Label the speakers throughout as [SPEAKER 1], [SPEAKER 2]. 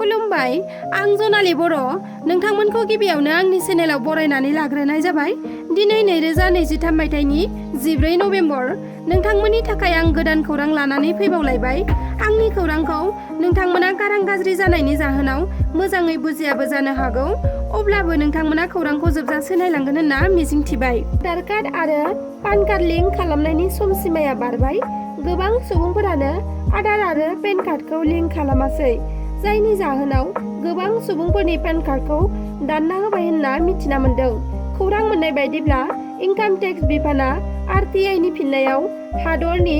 [SPEAKER 1] खुलुमबाय, आं जनालि बर'। नोंथांमोनखौ गिबियावनो आंनि चेनेलाव बरायनानै लाग्रोनाय जाबाय। दिनै 2023 मायथाइनि 14 नभेम्बर। नोंथांमोननि थाखाय आं गोदान खौरां लानानै फैबावलायबाय। आंनि खौरांखौ नोंथांमोना गारां गाज्रि जानायनि जाहोनाव मोजाङै बुजियाबो जानो हागौ। अब्लाबो नोंथांमोना खौरांखौ जोबजासे नायलांगोन होनना मिजिंथिबाय। आधार कार्ड आरो पान कार्ड लिंक खालामनायनि समसिमाया बारबाय। गोबां सुबुंफोरानो आधार आरो पेन कार्डखौ लिंक खालामासै, जायनि जाहोनाव गोबां सुबुंफोरनि पेन कार्डखौ दानना होबाय होनना मिथिना मोन्दों। खौरां मोननाय बायदिब्ला इनकाम टेक्स बिफाना RTIनि फिननायाव हादरनि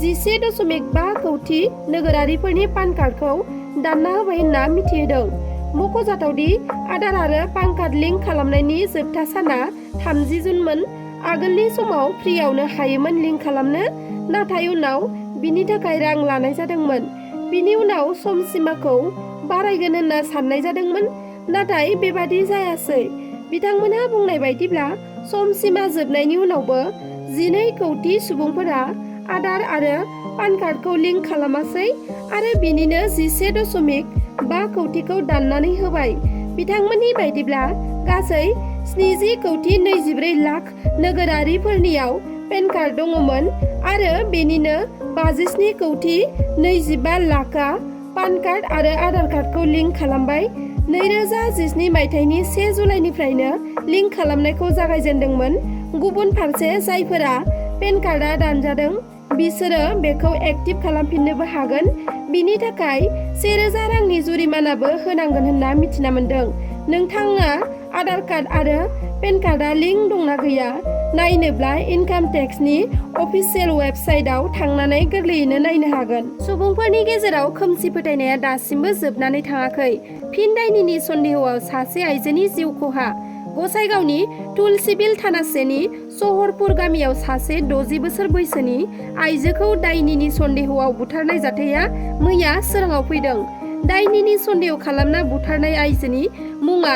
[SPEAKER 1] 11.5 कौटि नोगोरारिफोरनि पान कार्डखौ दानना होबाय होनना मिथिहोदों। मख'जाथावदि आधार आरो पान कार्ड लिंक खालामनायनि जोबथा साना 30 जुनमोन। आगोलनि समाव फ्रियावनो हायोमोन लिंक खालामनो, नाथाय उनाव बिनि थाखाय रां लानाय जादोंमोन। बिनि उनाव समसिमाखौ बारायगोन होनना साननाय जादोंमोन, नाथाय बेबादि जायासै। बिथांमोनहा बुंनाय बायदिब्ला समसिमा जोबनायनि उनावबो 12 कौटि सुबुंफोरा आधार आरो पान कार्डखौ लिंक खालामासै आरो बिनिनो 11.5 कौटिखौ दाननानै होबाय। बिथांमोननि बायदिब्ला गासै 70 कौटि 24 लाख नोगोरारिफोरनियाव पेन कार्ड दङमोन आरो बेनिनो 57 कौटि 25 लाखआ पान कार्ड आरो आधार कार्डखौ लिंक खालामबाय। 2017 मायथाइनि 1 जुलाइनिफ्रायनो लिंक खालामनायखौ जागायजेनदोंमोन। गुबुन फारसे जायफोरा पेन कार्डआ दानजादों बिसोरो बेखौ एक्टिभ खालामफिननोबो हागोन। बिनि थाखाय 1000 रांनि जुरिमानाबो होनांगोन होनना मिथिना मोन्दों। नोंथाङा आधार कार्ड आरो पेन कार्डआ लिंक दंना गैया नायनोब्ला इनकाम टेक्सनि अफिसियेल वेबसाइटआव थांनानै गोरलैयैनो नायनो हागोन। सुबुंफोरनि गेजेराव खोमसि फोथायनाया दासिमबो जोबनानै थाङाखै। फिन दायनिनि सन्देहआव सासे आइजोनि जिउ खहा। गसाइगावनि तुलसिबिल थानासेनि सहरपुर गामियाव सासे 60 बोसोर बैसोनि आइजोखौ दायनिनि सन्देहआव बुथारनाय जाथाया मैया सोराङाव फैदों। दायनिनि सन्देह खालामना बुथारनाय आइजोनि मुङा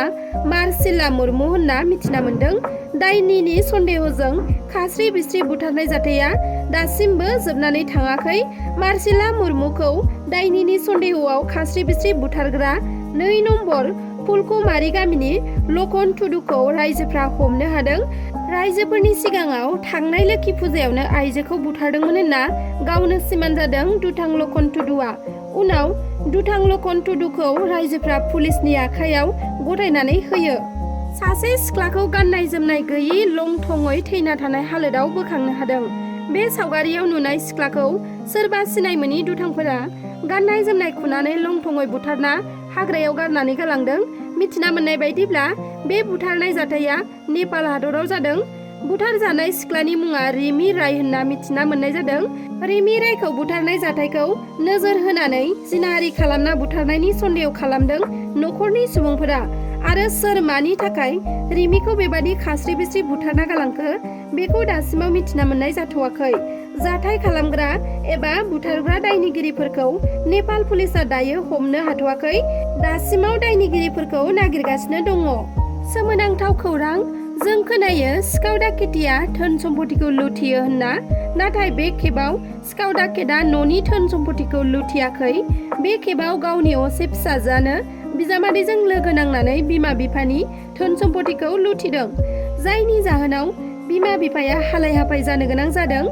[SPEAKER 1] मार्सिला मुर्मु होनना मिथिना मोन्दों। दायनिनि सन्देहजों खास्रि बिस्रि बुथारनाय जाथाया दासिमबो जोबनानै थाङाखै। मार्सिला मुर्मुखौ दायनिनि सन्देहआव खास्रि बिस्रि बुथारग्रा 2 नम्बर फुलकुमारि गामिनि लखन टुडुखौ रायजोफ्रा हमनो हादों। रायजोफोरनि सिगाङाव थांनाय लोखि फुजायावनो आइजोखौ बुथारदोंमोन होनना गावनो सिमान जादों दुथां लखन टुडुआ। उनाव दुथां लखन टुडुखौ रायजोफ्रा पुलिसनि आखायाव गथायनानै होयो। सासे सिख्लाखौ गाननाय जोमनाय गैयि लं-थङै थैना थानाय हालोदाव बोखांनो हादों। बे सावगारियाव नुनाय सिख्लाखौ सोरबा सिनाय मोनि दुथांफोरा गाननाय जोमनाय खुनानै लं-थङै बुथारना हाग्रायाव गारनानै गालांदों। मिथिना मोननाय बायदिब्ला बे बुथारनाय जाथाया नेपाल हादराव जादों। बुथारजानाय सिख्लानि मुङा रिमि राय होनना मिथिना मोननाय जादों। रिमि रायखौ बुथारनाय जाथायखौ नोजोर होनानै जिनाहारि खालामना बुथारनायनि सन्देह खालामदों नखरनि सुबुंफोरा। आरो सोर मानि थाखाय रिमिखौ बेबादि खास्रि बिस्रि बुथारना गालांखो बेखौ दासिमाव मिथिना मोननाय जाथ'वाखै। जाथाय खालामग्रा एबा बुथारग्रा दायनिगिरिफोरखौ नेपाल पुलिसा दायो हमनो हाथ'वाखै। दासिमाव दायनिगिरिफोरखौ नागिरगासिनो दङ। सोमोनांथाव खौरां। जों खोनायो सिखाव दाखेटिया धोन सम्पतिखौ लुथियो होनना, नाथाय बे खेबाव सिखाव दाखेटा न'नि धोन सम्पतिखौ लुथियाखै। बे खेबाव गावनि असे फिसाजोआनो बिजामादैजों लोगो नांनानै बिमा बिफानि धोन सम्पतिखौ लुथिदों, जायनि जाहोनाव बिमा बिफाया हालाय हाफाय जानो गोनां जादों।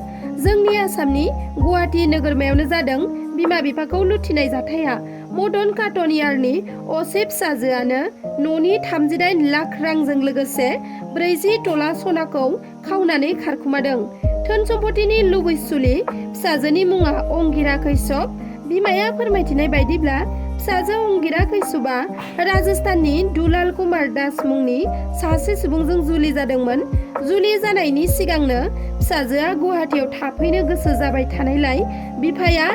[SPEAKER 1] जोंनि आसामनि गुवाहाटि नोगोरमायावनो जादों बिमा बिफाखौ लुथिनाय जाथाया। मदन काटनियारनि असे फिसाजोआनो न'नि 38 लाख रांजों लोगोसे 40 तला सनाखौ खावनानै खारखुमादों। धोन सम्पतिनि लुबैसुलि फिसाजोनि मुङा अंगिरा कैसब। बिमाया फोरमायथिनाय बायदिब्ला फिसाजो अंगिरा कैसबा राजस्थाननि दुलाल कुमार दास मुंनि सासे सुबुंजों जुलि जादोंमोन। जुलि जानायनि सिगांनो फिसाजोआ गुवाहाटियाव थाफैनो गोसो जाबाय थानायलाय बिफाया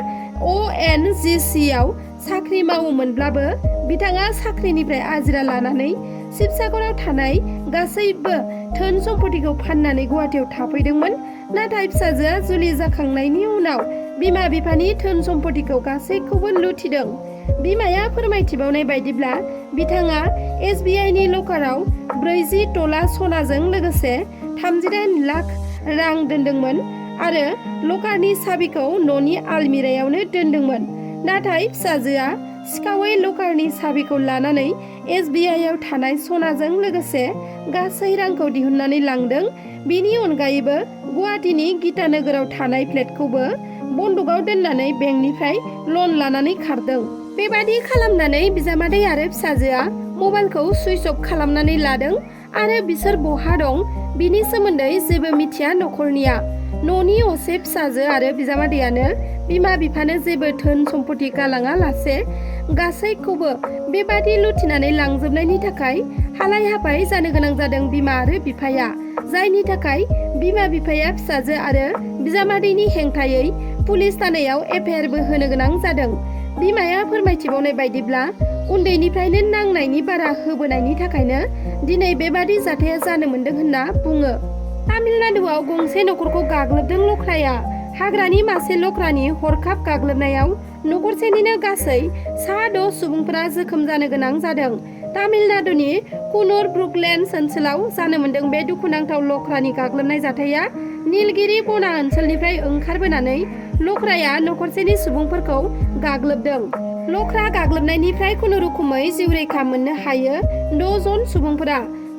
[SPEAKER 1] ONGC आव साख्रि मावोमोनब्लाबो बिथाङा साख्रिनिफ्राय आजिरा लानानै शिबसागराव थानाय गासैबो धोन सम्पतिखौ फाननानै गुवाहाटियाव थाफैदोंमोन। नाथाय फिसाजोआ जुलि जाखांनायनि उनाव बिमा बिफानि धोन सम्पतिखौ गासैखौबो लुथिदों। बिमाया फोरमायथिबावनाय बायदिब्ला बिथाङा SBIनि लकाराव 40 तला सनाजों लोगोसे 38 लाख रां दोनदोंमोन आरो लकारनि साबिखौ न'नि आलमिरायावनो दोनदोंमोन। नाथाय फिसाजोआ सिखावै लकारनि साबिखौ लानानै SBI आव थानाय सनाजों लोगोसे गासै रांखौ दिहुननानै लांदों। बेनि अनगायैबो गुवाहाटीनि गीतानगराव थानाय फ्लेटखौबो बन्दकआव दोननानै बेंकनिफ्राय लन लानानै खारदों। बेबादि खालामनानै बिजामादै आरो फिसाजोआ मबाइलखौ सुइच अफ खालामनानै लादों आरो बिसोर बहा दं बिनि सोमोन्दै जेबो मिथिया नखरनिया। न'नि असे फिसाजो आरो बिजामादैयानो बिमा बिफानो जेबो धोन सम्पति गालाङा लासे गासैखौबो बेबादि लुथिनानै लांजोबनायनि थाखाय हालाय हाफाय जानो गोनां जादों बिमा आरो बिफाया, जायनि थाखाय बिमा बिफाया फिसाजो आरो बिजामादैनि हेंथायै पुलिस थानायाव FIRबो होनो गोनां जादों। बिमाया फोरमायथिबावनाय बायदिब्ला उन्दैनिफ्रायनो नांनायनि बारा होबोनायनि थाखायनो दिनै बेबादि जाथाया जानो मोन्दों होनना बुङो। तामिलनाडुआव गंसे नखरखौ गाग्लोबदों लख्राया। हाग्रानि मासे लख्रानि हरखाब गाग्लोबनायाव नखरसेनिनो गासै सा 6 सुबुंफोरा जोखोम जानो गोनां जादों। तामिलनाडुनि कुन्नुर ब्रुकलेन्ड्स ओनसोलाव जानो मोन्दों बे दुखुनांथाव लख्रानि गाग्लोबनाय जाथाया। नीलगिरि बना ओनसोलनिफ्राय ओंखारबोनानै लख्राया नखरसेनि सुबुंफोरखौ गाग्लोबदों। लख्रा गाग्लोबनायनिफ्राय खुनुरुखुमै जिउ रैखा मोननो हायो 6 जन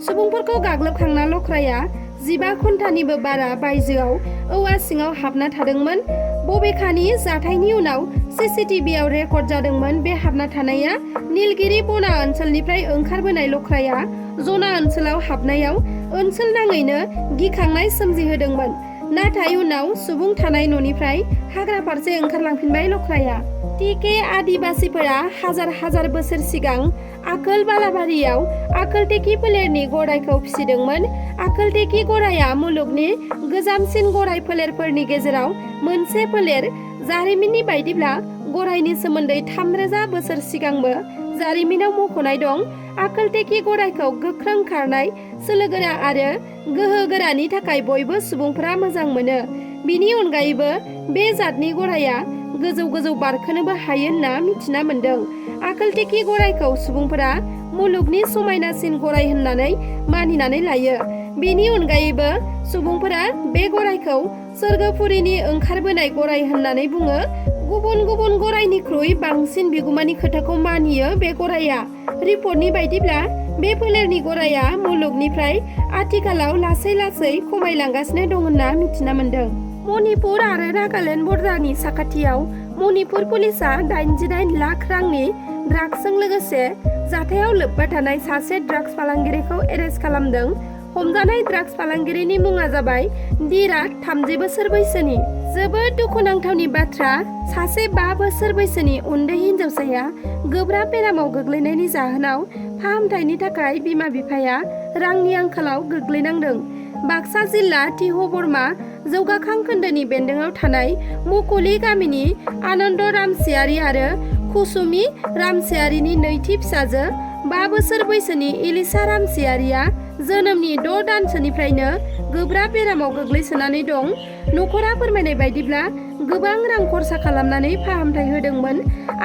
[SPEAKER 1] सुबुंफोरखौ गाग्लोबखांना लख्राया 15 घन्टानिबो बारा बायजोआव औवा सिङाव हाबना थादोंमोन। बबेखानि जाथायनि उनाव CCTVआव रेकर्ड जादोंमोन। बे हाबना थानाया नीलगिरि बना ओनसोलनिफ्राय ओंखारबोनाय लख्राया जना ओनसोलाव हाबनायाव ओनसोल नाङैनो गिखांनाय सोमजिहोदोंमोन। नाथाय उनाव सुबुं थानाय न'निफ्राय हाग्रा फारसे ओंखारलांफिनबाय लख्राया। TK आदिबासीफोरा हाजार बोसोर सिगां आकोल बालाबारियाव आकोलटेकी फोलेरनि गरायखौ फिसिदोंमोन। आकोलटेकी गराया मुलुगनि गोजामसिन गराय फोलेरफोरनि गेजेराव मोनसे फोलेर। जारिमिननि बायदिब्ला गरायनि सोमोन्दै 3000 बोसोर सिगांबो जारिमिनाव मख'नाय दं। आकोलटेकी गरायखौ गोख्रों खारनाय, सोलोगोरा आरो गोहोगोरानि थाखाय बयबो सुबुंफोरा मोजां मोनो। बिनि अनगायैबो बे जातनि गराया गोजौ बारखोनोबो हायो होनना मिथिना मोन्दों। आकोलटेकी गरायखौ सुबुंफोरा मुलुगनि समायनासिन गराय होननानै मानिनानै लायो। बेनि अनगायैबो सुबुंफोरा बे गरायखौ सोरगोफुरिनि ओंखारबोनाय गराय होननानै बुङो। गुबुन गरायनिख्रुइ बांसिन बिगुमानि खोथाखौ मानियो बे गराया। रिपर्टनि बायदिब्ला बे फोलेरनि गराया मुलुगनिफ्राय आथिखालाव लासै खमायलांगासिनो दं होनना मिथिना मोन्दों। मणिपुर आरो नागालेण्ड बर्डारनि साखाथियाव मणिपुर पुलिसआ 88 लाख रांनि ड्राग्सजों लोगोसे जाथायाव लोब्बा थानाय सासे ड्राग्स फालांगिरिखौ एरेस्ट खालामदों। हमजानाय ड्राग्स फालांगिरिनि मुङा जाबाय धीराज, 30 बोसोर बैसोनि। जोबोद दुखुनांथावनि बाथ्रा, सासे 5 बोसोर बैसोनि उन्दै हिनजावसाया गोब्राब बेरामाव गोग्लैनायनि जाहोनाव फाहामथायनि थाखाय बिमा बिफाया रांनि आंखालाव गोग्लैनांदों। बाक्सा जिल्ला तिह'बरमा जौगाखां खोन्दोनि बेन्दोङाव थानाय मुकुलि गामिनि आनन्द रामसियारि आरो कुसुमि रामसियारिनि नैथि फिसाजो 5 बोसोर बैसोनि इलिसा रामसियारिया जोनोमनि 6 दानसोनिफ्रायनो गोब्राब बेरामाव गोग्लैसोनानै दं। नखरा फोरमायनाय बायदिब्ला गोबां रां खरसा खालामनानै फाहामथाय होदोंमोन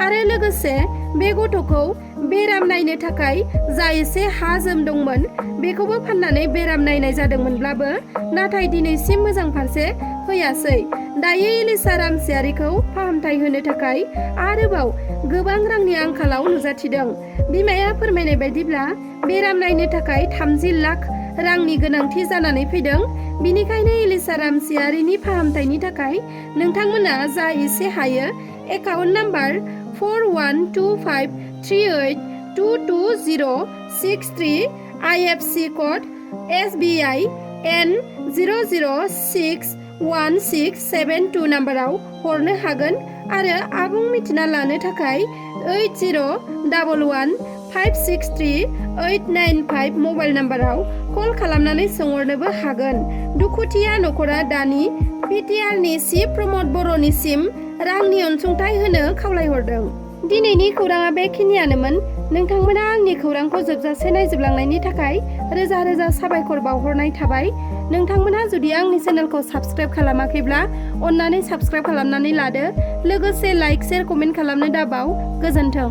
[SPEAKER 1] आरो लोगोसे बे गथ'खौ बेराम नायनो थाखाय जा एसे हा जोम दंमोन बेखौबो फाननानै बेराम नायनाय जादोंमोनब्लाबो नाथाय दिनैसिम मोजां फारसे फैयासै। दायो इलिसा रामसियारिखौ फाहामथाय होनो थाखाय आरोबाव गोबां रांनि आंखालाव नुजाथिदों। बिमाया फोरमायनाय बायदिब्ला बेराम नायनो थाखाय 30 लाख रांनि गोनांथि जानानै फैदों। बिनिखायनो इलिसा रामसियारिनि फाहामथायनि थाखाय नोंथांमोना जा एसे हायो account number 412538222063 IFC code SBI N 0061672 नाम्बाराव हरनो हागोन आरो आबुं मिथिना लानो थाखाय 8011563895 मबाइल नाम्बाराव कल खालामनानै सोंहरनोबो हागोन। दुखुथिया नखरा दानि PTRनि चिफ प्रमद बर'निसिम रांनि अनसुंथाइ होनो खावलायहरदों। दिनैनि खौराङा बेखिनियानोमोन। नोंथांमोना आंनि खौरांखौ जोबजासे नायजोबलांनायनि थाखाय रोजा रोजा साबायखर बावहरनाय थाबाय। नोंथांमोना जुदि आंनि चेनेलखौ साबस्क्राइब खालामाखैब्ला अन्नानै साबस्क्राइब खालामनानै लादो। लोगोसे लाइक, शेयार, कमेन्ट खालामनो दाबाव। गोजोन्थों।